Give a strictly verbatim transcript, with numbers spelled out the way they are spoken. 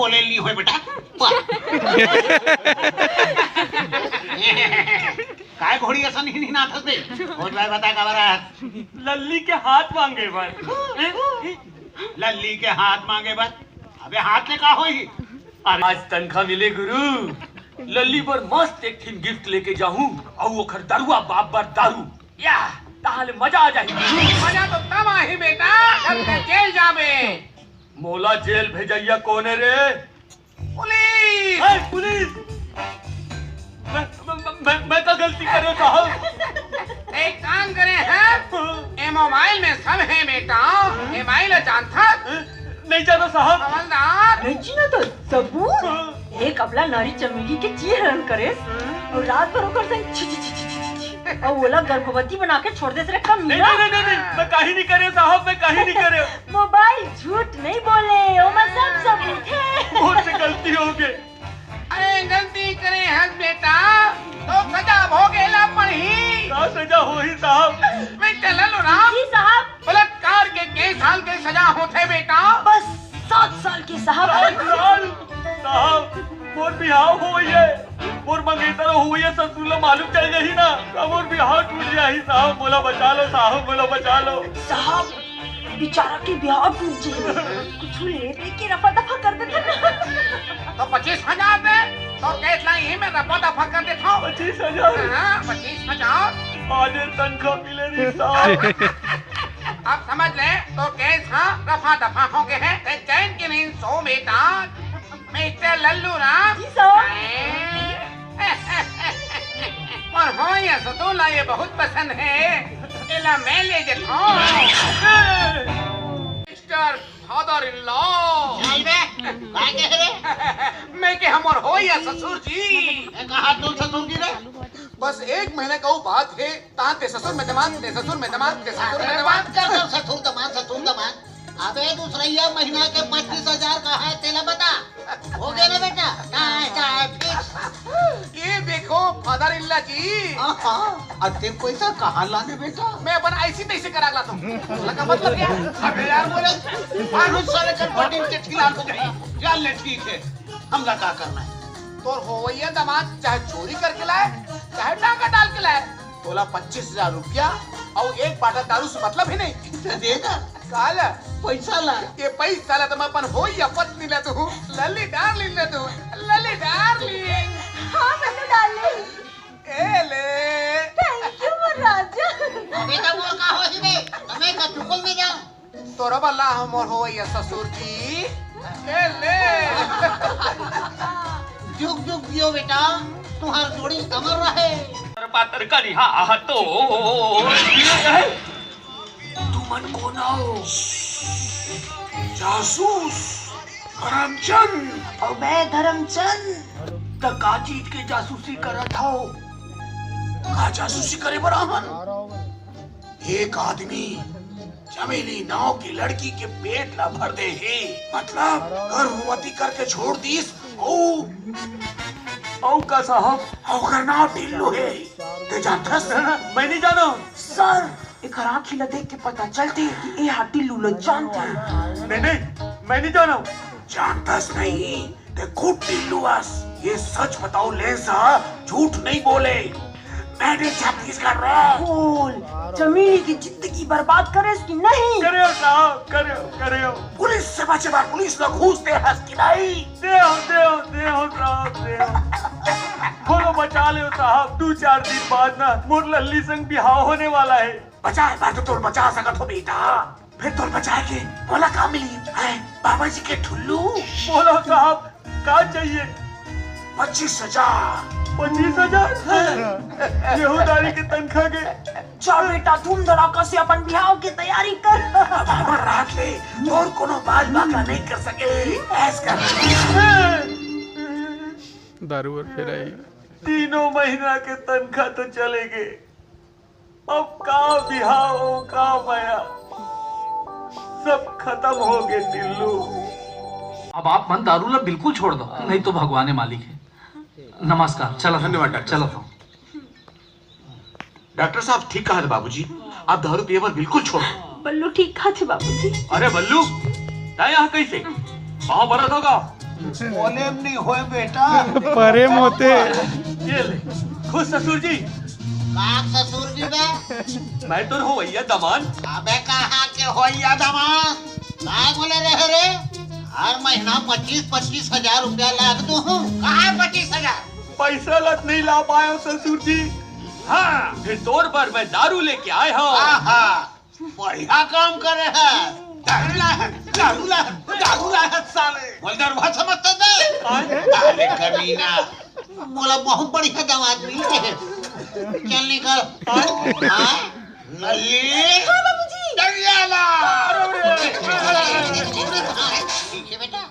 बोले ली होय बेटा। वाह। काय घोड़ी असन ही नहीं नाथस बे? और भाई बता का बरा। लल्ली के हाथ मांगे बर। लल्ली के हाथ मांगे बर? अबे हाथ ले का होही? अरे आज तनखा मिले गुरु, लल्ली बर मस्त एक ठिन गिफ्ट लेके जाहूं, अउ ओखर दरुआ बाप बर दारू। या, ताहले मजा आ जाही। मजा तो तब आही बेटा, जब ते जेल जाबे। मोला जेल भेजइया कोन हे रे? पुलिस। ए, पुलिस। मैं, मैं, मैं, मैं का गलती करे साहब? एक काम करे हैं, ए मोबाइल में सब है बेटा, ए माई ला जानथस? नहीं जानो साहब। हवलदार। नहीं चिन्हत हस? सबूत? एक अबला नारी चमेली के चीरहरण करेस अउ रात भर ओकर संग छी, छी, छी, छी, छी, छी, छी। अउ ओला गर्भवती बना के छोड़ देस रे कमीना। नहीं, नहीं, नहीं, नहीं, मैं काही नहीं करे साहब, मैं काही नहीं करे। मोबाइल झूठ नहीं बोले, ओमा सब सबूत हे। मोर से गलती हो गई। अरे गलती करे हस बेटा, तो सजा भोगे ला पड़ही। का सजा होही साहब? मैं चलल राम। जी साहब। बलात्कार के कई साल के सजा होथे बेटा? बस सात साल के साहब। सात साल? साहब, मोर बिहाव होवइया, मोर मंगेतर होवइया ससुर ला मालूम चल जाही ना, त मोर बिहाव टूट जाही साहब, मोला बचा लो साहब, मोला बचा लो। साहब, बेचारा के बिहाव टूट जाही, कुछ ले दे के रफा दफा कर देते ना। तो पच्चीस हजार दे, तो केस ला यही में रफा दफा कर देता हूँ। पच्चीस हजार? हाँ, पच्चीस हजार। आज तनखा मिले रे साहब। अब समझ ले, तो केस हाँ रफा दफा हो गए हैं। ते चैन की नींद सो बेटा, मिस्टर लल्लू राम। जी सर। पर हाँ, ये सतोला ये बहुत पसंद है, एला मैं ले जाता हूँ। Mister father in law. चल बे, काय कहे रे? मैं के हमर हो या ससुर जी। ए, कहा तू ससुर जी रे? बस एक महीना का वो बात है, तान ते ससुर में दमाद, ते ससुर में दमाद, ते ससुर में अरे दमाद। बात कर, कर, ससुर दमाद, ससुर दमाद। अबे दूसरैया महीना के पच्चीस हजार का है, तेला बता। हो गया ना बेटा? काय, काय, फिक्स। ये देखो फादर इल्ला जी। हाँ, हाँ। अते पैसा कहाँ लाने बेटा? मैं अपन ऐसी तैसे करा लाता हूँ। लगा मतलब क्या? अबे यार बोले, मानुष साले का बॉडी के खिलाफ हो जाए। चल ले ठीक है, हमला का करना है? तोर होवैया दामाद चाहे चोरी करके लाए, चाहे टाका डाल के लाए, तोला पच्चीस हजार रुपया अउ एक बाटल दारू से मतलब ही नहीं। तो दे ना। काला पैसा ला। ये पैसा ला तो मैं अपन होवैया पत्नी ला दूँ, लली डार्लिंग ला दूँ, लली डार्लिंग। हाँ, मन्नू डार्लिंग। ए ले। Thank you, मोर राजा। अबे तो मोर का होही बे? तमे का चुकुल में जाओ। तोरा बल्ला हमर होवैया ससुर जी। ए ले। जुग जुग जियो बेटा, तुम्हार जोड़ी अमर रहे। पातर करिहा तो। तुमन कोन हो? जासूस करमचंद। अबे धरमचंद, त का चीज के जासूसी करत हव? का जासूसी करे बर आहन? एक आदमी चमेली नाव की लड़की के पेट ला भर दे हे, मतलब गर्भवती करके छोड़ दीस। अउ अउ का साहब? ओकर नाव टिल्लू हे। ते जानथस? मैं नहीं जानव। सर, एकर आँखी ला देख के पता चलथे कि ए हा टिल्लू ला जानथे। नहीं, नहीं, मैं नहीं जानव। जानथस नहीं, ते खुद टिल्लू अस। ये सच बताओ लेंस हा, झूठ नहीं बोले। Made in छत्तीसगढ़ रे। बोल, चमेली की जिंदगी बर्बाद करेस कि नहीं? करेव साहब, करेव, करेव। पुलिस से बचे बर पुलिस ला घूस दे हस कि नहीं? देव, देव, देव साहब, देव। बोलो बचा लेव साहब, दू चार दिन बाद ना मोर लल्ली संग बिहाव होने वाला हे। बचाए बर तो तोर बचा सकत हो बेटा, फिर तोर बचाए के मोला का मिली? हैं, बाबा जी के ठुल्लू। बोलो साहब, का चाहिए? पच्चीस हजार। पच्चीस हजार? यहू दारी के तनखा के। जा बेटा, धूम धड़ाका से अपन बिहाव के तैयारी कर। अब हमर रात ले तोर कोनो बाल बाका नहीं कर सके। ऐस कर। दारू अउ फेर आई। तीनों महीना के तनखा तो चले गे, अब का बिहाव, का मया, सब खतम हो गे टिल्लू। अब आप मन दारू ला बिल्कुल छोड़ दो, नहीं तो भगवान मालिक हे। नमस्कार, चला था, धन्यवाद डॉक्टर चला साहब। था। डॉक्टर साहब ठीक कहा थे बाबूजी, आप दारू पिए बर बिल्कुल छोड़ दो। बल्लू ठीक कहा थे बाबूजी। अरे बल्लू, तैं यहाँ कैसे? पाँव परत हों का? बोले में नहीं होए बेटा। परे मोते। ये ले, खुश ससुर जी। का ससुर जी बे? मैं तो होवइया दमाद। अबे कहाँ के होवइया दमाद? का बोले रहे रे? हर महीना पच्चीस पच्चीस हजार रुपया लाग दू हूँ। कहाँ पच्चीस हजार? पैसा लत नहीं ला पायो ससुर जी। हाँ, फिर तोर बर मैं दारू लेके आए हूँ। आहा, बढ़िया काम करे है। दारू ला है, दारू ला है, दारू ला है साले। बोल दरवाजा मत दे। आए? अरे कमीना, मोला बहुत बढ़िया दमाद मिल गए। चल निकल। हाँ? नहीं। डंडिया ला। ठीक है बेटा।